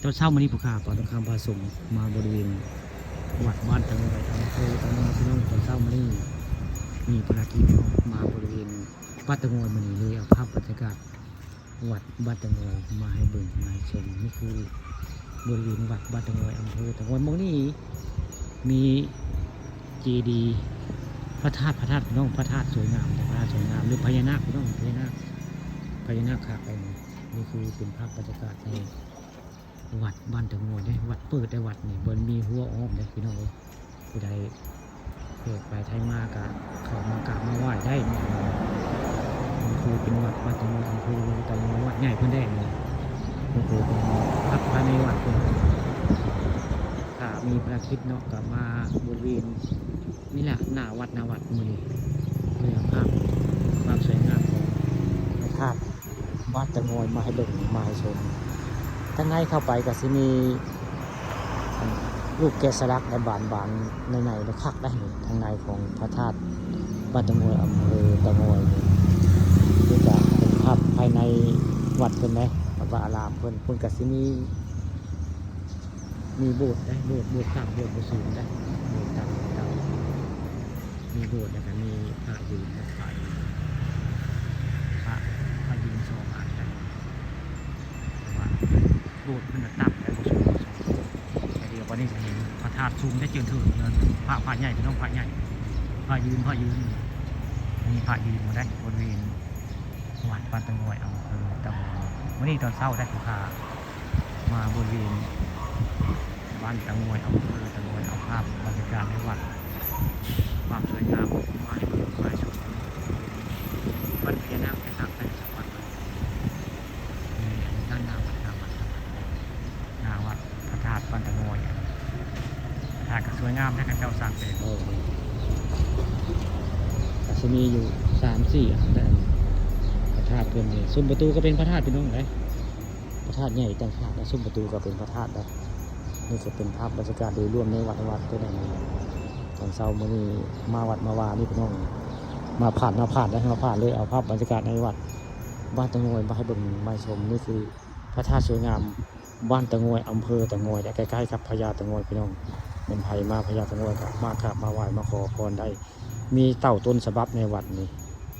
ຕອນເຊົ້າມື້ນີ້ ຜູ້ຂ້າ ປາວທອງຄຳ ພາສົມ ມາບໍລິເວນວັດບ້ານຕະງ່ອຍ ອຳເພີຕະງ່ອຍ ພີ່ນ້ອງ. ຕອນເຊົ້າມື້ນີ້ມີພາລະກິດເນາະ ມາບໍລິເວນວັດຕະງ່ອຍ ມື້ນີ້ເລີຍເອົາພາບບັນຍາກາດວັດບ້ານຕະງ່ອຍມາໃຫ້ເບິ່ງມາໃຫ້ຊົມ. ນີ້ຄືບໍລິເວນວັດບ້ານຕະງ່ອຍ ອຳເພີຕະງ່ອຍ. ໝ່ອງນີ້ມີເຈດີ ພະທາດ ພະທາດ ພີ່ນ້ອງ ພະທາດສວຍງາມ ພະທາດສວຍງາມ ຫຼື ພະຍານາກ ພີ່ນ້ອງ ພະຍານາກ ພະຍານາກຄັກໄດ໋ນີ້. ນີ້ຄືເປັນພາບບັນຍາກາດໃນ ວັດບ້ານຕະງ່ອຍເດ້ ວັດເປີດໄດ້ ວັດນີ້ບໍ່ມີຮົ້ວອ້ອມເດ້ພີ່ນ້ອງເອີຍ. ຜູ້ໃດແຂກໄປໄທມາກະເຂົ້າມາກາບມາໄຫວ້ໄດ້. ນີ້ຄືເປັນວັດບ້ານຕະງ່ອຍ ອຳເພີຕະງ່ອຍ ວັດໃຫຍ່ເພິ່ນແດ່ນີ້. ນີ້ຄືເປັນພາບພາຍໃນວັດເພິ່ນ. ຖ້າມີພາລະກິດເນາະ ກະມາບໍລິເວນນີ້ແຫຼະ ໜ້າວັດ ໜ້າວັດມື້ນີ້ ເພື່ອພາບຄວາມສວຍງາມຂອງພະທາດ ວັດຕະງ່ອຍມາໃຫ້ເບິ່ງມາໃຫ້ຊົມ. ທາງໃນເຂົ້າໄປກໍຊິມີ ອັນ ລູກແກະສະຫຼັກ ແລະ ບານບາງໃນໆ ແລະ ຄັກໄດ໋ນີ້. ທາງໃນຂອງພະທາດບ້ານຕະງ່ອຍ ອຳເພີຕະງ່ອຍນີ້ ນີ້ກະເປັນພາບພາຍໃນວັດເພິ່ນເດ້ ວັດວາອາລາມເພິ່ນ. ເພິ່ນກະຊິມີ ມີໂບດໄດ໋ ໂບດ ໂບດຕ່ຳ ໂບດບໍ່ສູງໄດ໋ ໂບດຕ່ຳ ໂບດຕ່ຳ ມີໂບດ ແລ້ວກໍມີພະຢືນເນາະ ພະ ພະ ພະຢືນສອງອັນໄດ໋ ແຕ່ວ່າໂບດເພິ່ນນະຕ່ຳໄດ໋ ບໍ່ສູງ ບໍ່ສູງ. ແຕ່ດຽວບັດນີ້ກໍເຫັນພະທາດສູງໄດ້ເຈີນເຖິງ ພະ ພະໃຫຍ່ ພີ່ນ້ອງ ພະໃຫຍ່ ພະຢືນ ພະຢືນ ມີພະຢືນມາໄດ້ບໍລິເວນ ວັດບ້ານຕະງ່ອຍ ອຳເພີຕະງ່ອຍ. ມື້ນີ້ຕອນເຊົ້າໄດ້ຜູ້ຂ້າມາບໍລິເວນບ້ານຕະງ່ອຍ ອຳເພີຕະງ່ອຍ ເອົາພາບບັນຍາກາດໃນວັດ ຄວາມສວຍງາມມາໃຫ້ເບິ່ງມາໃຫ້ຊົມ. ວັດພະຍານາກໄດ້ສ້າງໄດ້ສະພັດ ນີ້ ດ້ານໜ້າວັດ ໜ້າວັດ ໜ້າວັດ ພະທາດບ້ານຕະງ່ອຍ ພະທາດກໍສວຍງາມນະ ເຂົາເຈົ້າສ້າງແປງ. ໂອ້ ກໍຊິມີຢູ່ສາມສີ່ອັນ ພະທາດເພິ່ນນີ້. ຊຸມປະຕູກໍເປັນພະທາດ ພີ່ນ້ອງເອີຍ ພະທາດໃຫຍ່ຕ່າງຫາກ ແລະ ຊຸມປະຕູກໍເປັນພະທາດໄດ໋. ນີ້ຈະເປັນພາບບັນຍາກາດໂດຍລວມໃນວັດ ວັດເພິ່ນນັ້ນ. ຕອນເຊົ້າມື້ນີ້ມາວັດມາວານີ້ ພີ່ນ້ອງ ມາຜ່ານ ມາຜ່ານໄດ້ ມາຜ່ານເລີຍ ເອົາພາບບັນຍາກາດໃນວັດບ້ານຕະງ່ອຍມາໃຫ້ເບິ່ງມາໃຫ້ຊົມ. ນີ້ຄືພະທາດສວຍງາມ ບ້ານຕະງ່ອຍ ອຳເພີຕະງ່ອຍ ແລະ ໃກ້ໆກັບພະຍາຕະງ່ອຍ ພີ່ນ້ອງ. ແມ່ນໃຜມາພະຍາຕະງ່ອຍກໍມາກາບມາໄຫວ້ມາຂໍພອນໄດ້. ມີເຕົ້າຕົ້ນສະບັບໃນວັດນີ້